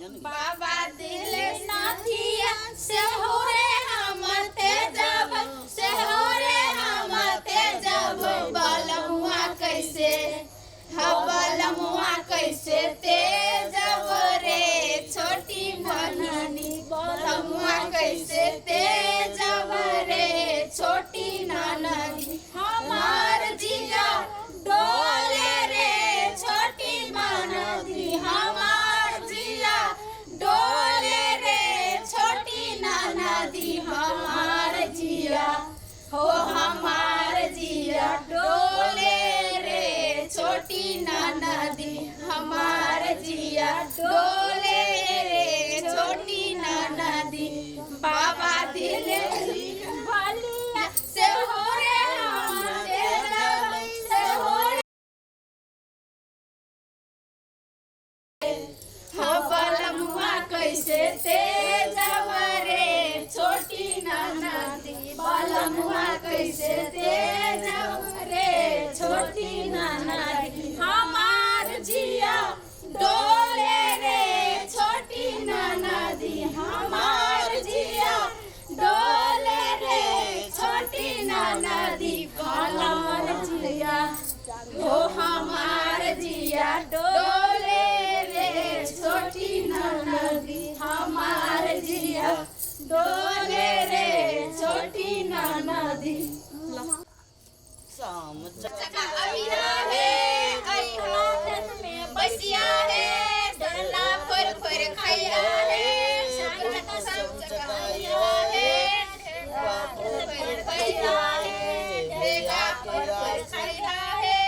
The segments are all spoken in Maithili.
बाबा दिल नाथिया से हो रे हम तेजब, से हो रे हम तेजब, बलमुआ कैसे, हा बलमुआ कैसे तेजब रे छोटी बहिनी, बलमुआ कैसे तेजब रे छोटी ननदी, हमार जिया डोले रे छोटी ननदी, हमार जिया डोले रे छोटी ननदी, हमार जिया हो हमार जिया डोले रे छोटी ननदी, हमार जिया डोले रे छोटी ननदी, बाबा दिल भलिया से हो रे हम तेजब, से हो रे हाँ बलमुआ कैसे तेजब रे छोटी ननदी, बलमुआ कैसे तेजब रे छोटी ननदी, हमार जिया डोले रे छोटी ननदी, हमार जिया डोले रे छोटी ननदी, हमार जिया हो हमार जिया डोले रे छोटी ननदी, हमार जिया डोले रे छोटी ननदी। चका अइहा हे अइहा में बसिया हे, डरला फोर फोर खैया हे, चका अइहा हे फोर फोर खैया हे, ढेला फोर फोर खैया हे,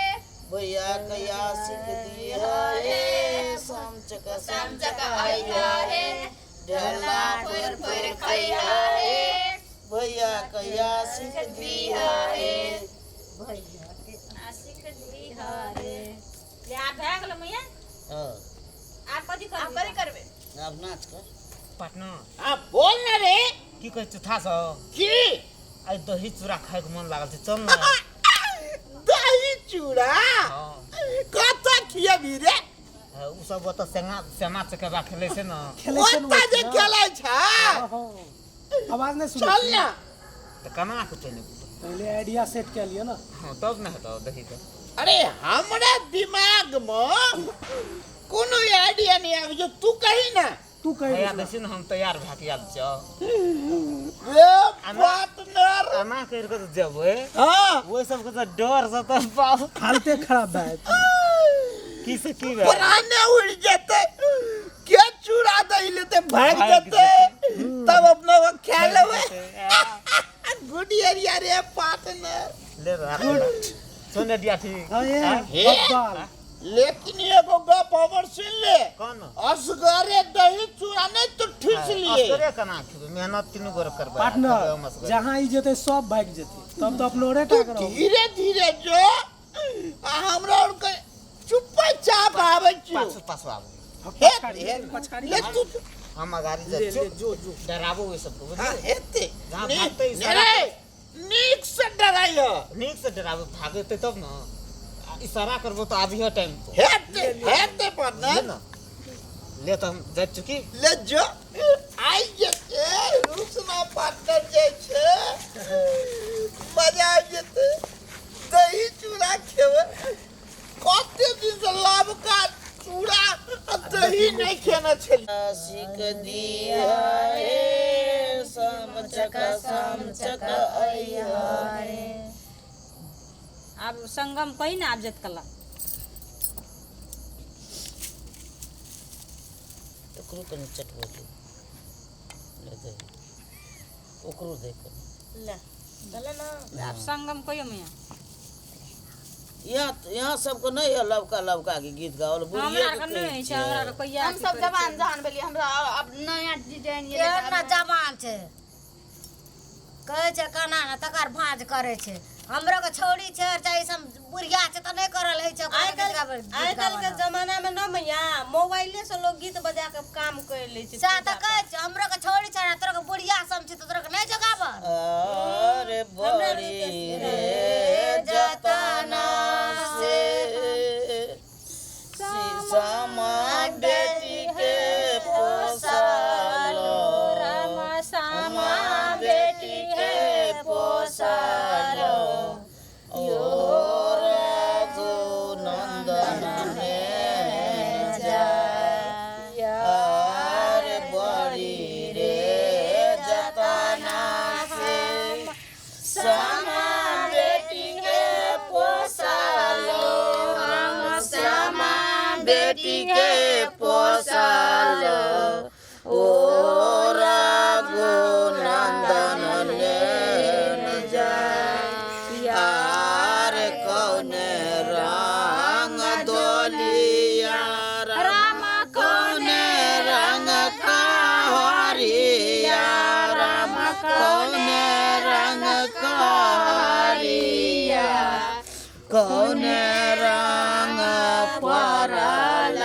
भैया कया सिख दिया हे, शाम चका शाम चका अइहा हे, ढेला फोर फोर खैया हे, भैया कया सिख दिया हे। आशिक दिहा रे। ले आब भए गेलो मैया। हाँ, आब कथी आब करबै? कथी करबै? आब नाच कर। पटना। आ बोल ना रे। की कहै छौ था सौ? की? आइ दही चूड़ा खाइके मन लागल छै, चल ना। दही चूड़ा? हाँ। कतऽ खियबी रे? हाँ, उ सब ओतऽ सेना सेना चकेबा खेलै छै ने। खेलै छै ने। ओतऽ जे खेलै छै? हाँ, आवाज नहीं सुनै चल छी? ना। तऽ केना के चलि एबै? पहिले आइडिया सेट कए लिअ ना। हाँ, तब ने हेतौ दही के। अरे हमरा दिमाग में कोनो आइडिया नहीं आबै छै, तू कही ना। तू कही। हैया दै छी ने, हम तैयार भए के आयल छियौ। रे पार्टनर, एना करि कऽ तऽ जेबै। हाँ। ओहि सबके तऽ डर से तऽ बाप हालते खराब भए जेतै। की से की भए प्राणे उड़ जेतै, के चूड़ा दही लेतै भागि भागि जेतै, तब अपना वो खा लेबै। गुड एरिया रे पार्टनर। ले गुड सुन दिया ठीक। हाँ, ये हे। बब्बाल। लेकिन एगो गप हमर सुन ले। कौन? असगरे दही चूड़ा नहीं तो ठूस लिए। असगरे केना खेबै? मेहनत तीनू गोरे करबै। पार्टनर, जहाँ ई जेतै सब भागि जेतै, तब तऽ अपनो रे तू टा करब। धीरे धीरे जो आ हमरा और के चुप्पा चाप आबै छियो। पाछू पाछू आबू। हे पछाड़ी, हे पछाड़ी। ले तू। हम अगाड़ी ले जाइ ले छियौ। जो जो डराबू ओहि सबके, हाँ, बुझलियै? हेतै। जहाँ नीक- भागतै इशारा रे, नीक से डराइयो। नीक से डराबू, भागेतै तब ने। आ इशारा करबो तऽ आबिहे टाइम पर। हेतै हेतै पार्टनर। बुझलियै ने? ले तऽ हम जाइ छियौ की? ले जो आइ जेतै रुसना पार्टनर जे छै, मजा आबि जेतै। दही चूड़ा खेबै, कते दिन से लबका चूड़ा आ दही नहि खेने छलियै। सिख दिया हे शाम चका शाम चका अइहा हे। आब संगम कही ने, आब जेत कला। एकरो कनि चटबो दे, ले दही ओकरो दे कनि। ले भेलै ने, आब संगम कहियो मैया। यहाँ यहाँ सबके नहीं है लबका लबका के गीत गावल। हमरा बुढ़िए आरके के नहि कहै छै, हमरा आरके छियै। कहिया हम सब जवान जहान भेलियै, हमरा अब नया डिजाइन ये केहन ने जवान छै, कहै छै केना ने तकर भाँज करै छै। हमरो के छौड़ी छै चाहे सब बुढ़िया छै तऽ नहि करल होइ छै ओकरा आइ गीत गाबै। काल्हि, आइ काल्हि के जमाना में न मैया, मोबाइले से लोग गीत बजा के काम कर लै छै। सएह तऽ कहै छै, हमरो के छौड़ी छै तोरो के बुढ़िया सब छै तऽ तोरो के नहि जोगाबल। अरे बड़ी रे जतना से शीशमा बेटी के। बेटी के पोसल ओ रघुनंदन लेन जाय यार कौने रंग डोलिया राम कौने रंग कहरिया राम कौने रंग कहरिया कौने रंग परल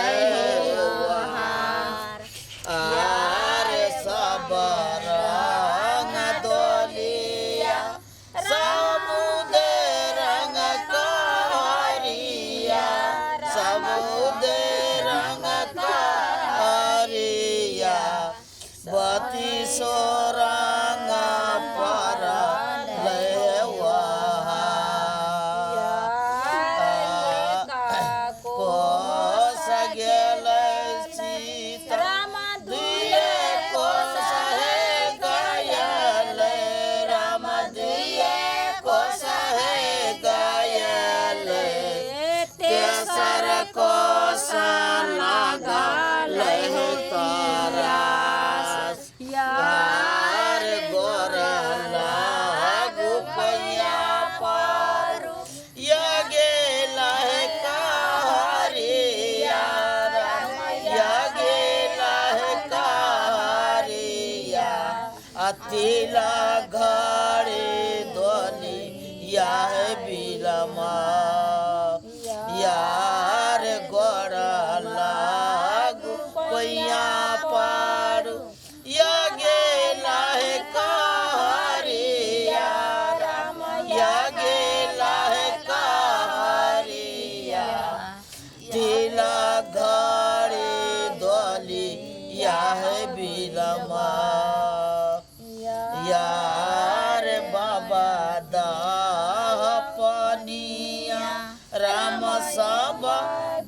आर सब रंग डोलिया समुद रंग कहरिया समुद रंग कहरिया बत्तीसो रंग परल कोस गेल सीता दिए कोस हे गयल राम दिए कोस हे गयल तेसर कोस लागल हे तारास यार गोर लागु पैया पर या गेल है कहरिया या गेल है कहरिया अतिला घरे दोली या है बिलमा यार गोर लागु पैया पारू या गेल है कहरिया या गेल है कहरिया तिला घरे दोली या है बिलमा यार बाबा दाह पनिया राम सब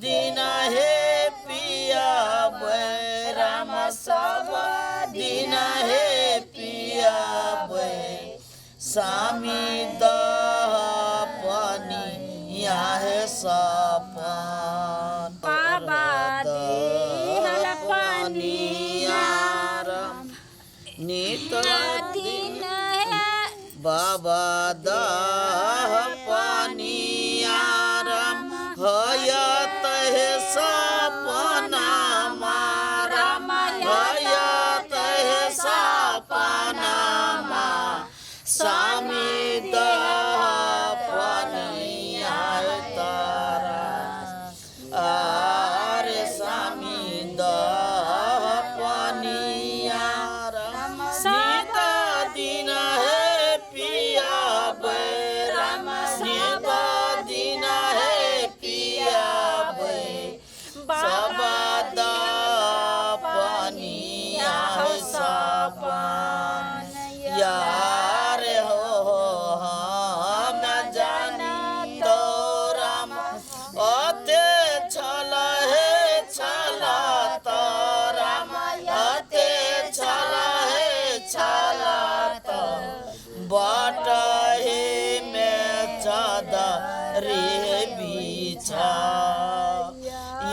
दिन हे पियाबे राम सब दिन हे पियाबे स्वामी दह पनिया हे सपन बाबा दिहल पनिया राम नित दिन है बाबा दह पनियारम हयत हे सपना मारम हयत हे सपना मा स्वामी दह पनिया तारा आरे स्वामी दह पनियारम नित दिन हे पियाबे राम नित दिन हे पियाबे सब पनिया सपन यार हो हम जानी तो राम अते छल हे छल तो राम अते छल हे छल तो बट हे में चदरी बिछा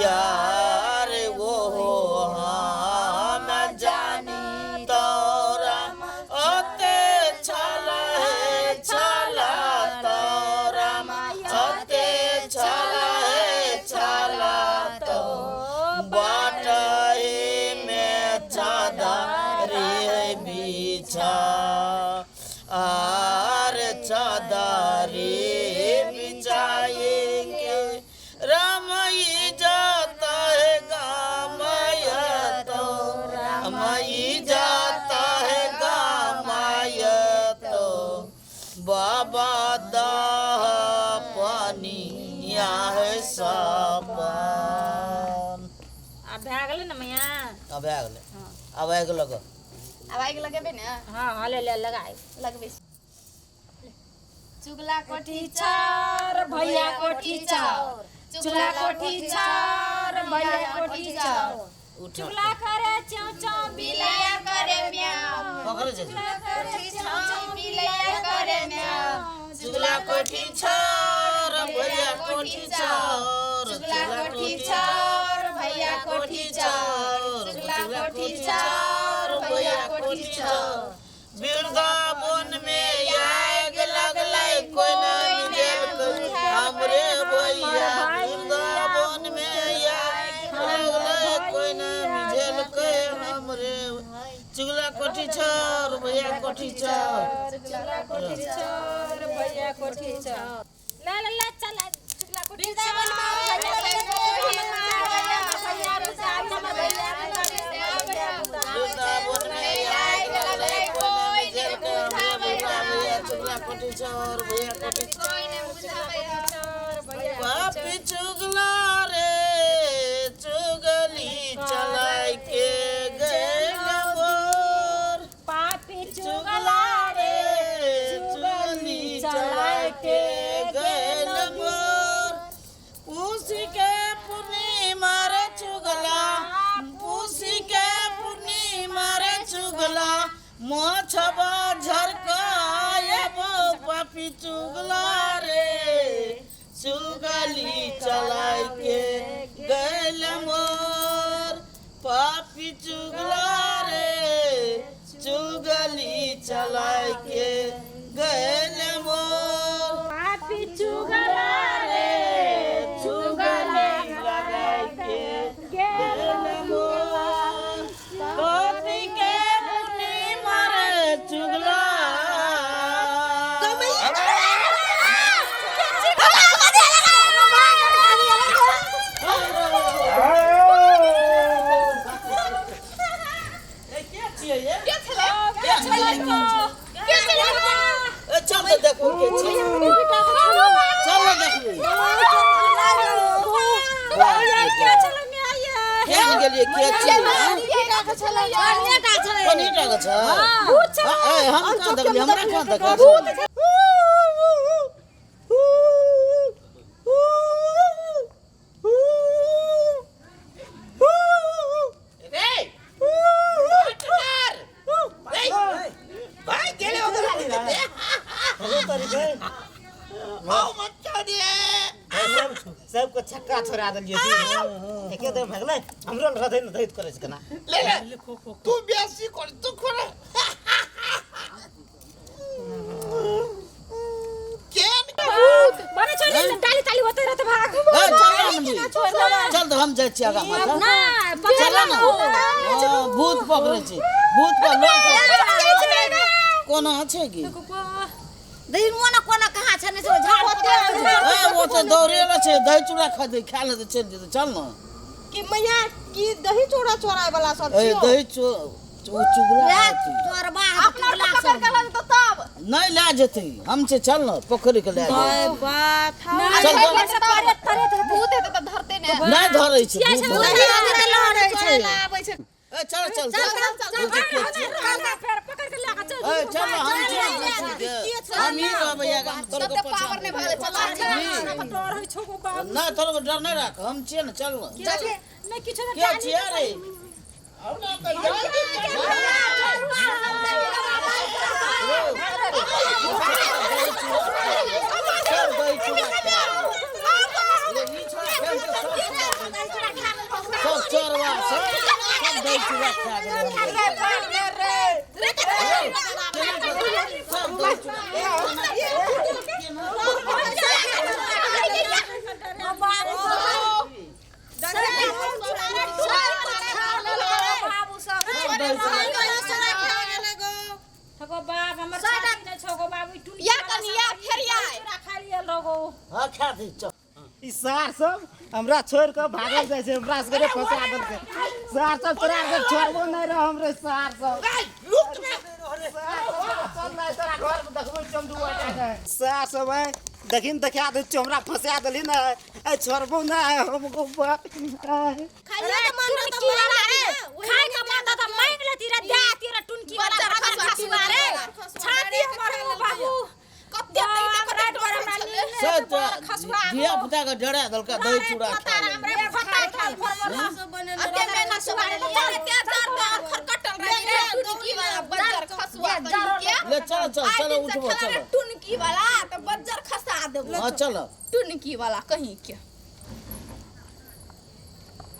यार वो हम जानी तो राम अते छल हे छल तो राम अते छल हे छल तो बाट में चदरी बिछा आर चदरी बिछाएंगे राम जाता है गामय तो राम जाता है गामय तो बाबा दाह पनिया है सपन आब भए गेलै ने मैया अब भए गेलै आब आगि लग आब आगि लगेबै ने हाँ हाँ ले ले लगाइ लगबै चुगला कोठी चार भैया कोठी चार चुगला कोठी चार भैया कोठी चार उठ चुगला करे च्यों च्यों बिलैया करे म्याऊ पकड़े छै चुगला करे च्यों च्यों बिलैया करे म्याऊ चुगला कोठी छर भैया कोठी छर चुगला कोठी छर भैया कोठी चाउर, चुगला कोठी चाउर, भैया कोठी चाउर। वृंदावन में आग लगलै कोई नहीं गेल हमरे भैया। वृंदावन में आग लगलै कोई नहीं झेलकै हमरे। चुगला कोठी चाउर भैया कोठी चाउर, चुगला कोठी चाउर, भैया कोठी चाउर। ला ला ला चल चुगला कोठी चाउर, वृंदावन में आग लगलै कोई नहीं झेलकै हमरे भैया। चुगला कोठी चाउर भैया कोठी कोई नहीं बुझाबैया। पापी चुगला रे चुगली चलाई के गैल मोर। पापी चुगला रे चुगली चलाई के गैल मोर। पूसी के पूर्णिमा रे चुगला, पूसी के पूर्णिमा रे चुगला, मोछबा झरकायबो पापी चुगला रे चुगली चलाई के गैल मोर। पापी चुगला रे चुगली चलाई के गैल मोर। पापी चुगला रे चुगली लगाई के गेल गैल मोर। पापी के पूर्णिमा रे चुगला। ए, के छियै ये? के छलै? के छलै? के छलै? ए, चल तऽ देखू के छियै। चल ने देखू। केहन गेलियै के छियै? पनीर के छै? ए, हम कहाँ देखलियै? हमरा कहाँ देखलियै? रे पार्टनर, रे भाई गेले ओकरा। सबको छक्का छोड़ा देलियै, एके देर भगलै हमरो रहै ने दैत करै छै केना। ले ले, तू बेसी कर, तू खोला केन। बने छोड़ ताली ताली होते रहते भाग। ए, चल ना हमनी। चल तऽ हम जाइ छी आगाँ माथा। ना चल ना। हाँ, भूत पकड़ै छै, भूत पर लोग कोना छै की? दिन मोना कोना कहाँ छै नहि छै झाड़ पकड़ै छै। ए, ओ तऽ दौड़ेला छै, दही चूड़ा खा खा लेतै, चलि जेतै। चल न। कि मैया की दही चूड़ा चोराय वाला सब ए छियौ? दही चो ओ चुगला वएह हेतै। चोरबा अपना चुगला पकड़ सब। के लऽ जेतौ तब। नहि लए जेतै, हम छै, चल न, पोखरि के लए जेतै। बात चल चल। भूत हेतै तऽ धरतै ने। नहि धरै छै भूत धरै छै। लड़ै छै। आबै छै। ए, चल चल चल। भूत के छियै? फेर पकड़ के लए के चल। ए, चल न, हम छियै ने बेसी के। हम ही रहबै आगाँ, हम तोरे के सबके पाछाँ। पावर नहि भऽ गेलै, चल चल। डर होइ छौ गो बाबू। नहि, तोरे के डर नहि राख, हम छियै ने, चल न। नहि किछो के छियै रे? सब दही चूड़ा खा। रे, ई छोड़ा खेल के सब सब चोरवा सब सब दही चूड़ा खा गेलै हमरे। सब दही चूड़ा। सब दही चूड़ा। हगो बाप हमर छाती नहि छौ गो बाबू, ई टुनकी या कनि या फेर या। चूड़ा खा लिअ लगो। हाँ, खा दे, चल। ई सार सब हमरा छोड़ के भागल जाइ छै, हमरा सबके फंसा देलकै सार सब। तोरा सब छोड़बो नहि रह हमरे सार सब। चल ना तोरा घर में देखबै छियौ हम दू गोटा के। सार सब है देखिन देखा दै छियौ, हमरा फंसा देलही ने, ऐ छोड़बो नहि हम गो बा। खाइयो के मन रहत टुनकी वाला रे, खाय के मन रहत मांगि लेती रे, दे आती रे टुनकी वाला बच्चा बच्चा खसुआ खसुआ रे। छाती हमर गो बाबू। कते बाप रात भर हमरा नींद नहि से हेतै, तो बड़ खसुआ धिया पुता के डरा देलकै, दही चूड़ा खा लेलकै। हमरा खता खाल अते मेहनत से बनेलियै, एते दर्द और खरकटल रहे रे टुनकी वाला बज्जर खसुआ कहीं के। ले चल चल आइ चल, दिन से उठबो खेला चल। रे टुनकी वाला तऽ बज्जर खसा देबो। हाँ, चल। टुनकी वाला कहीं के।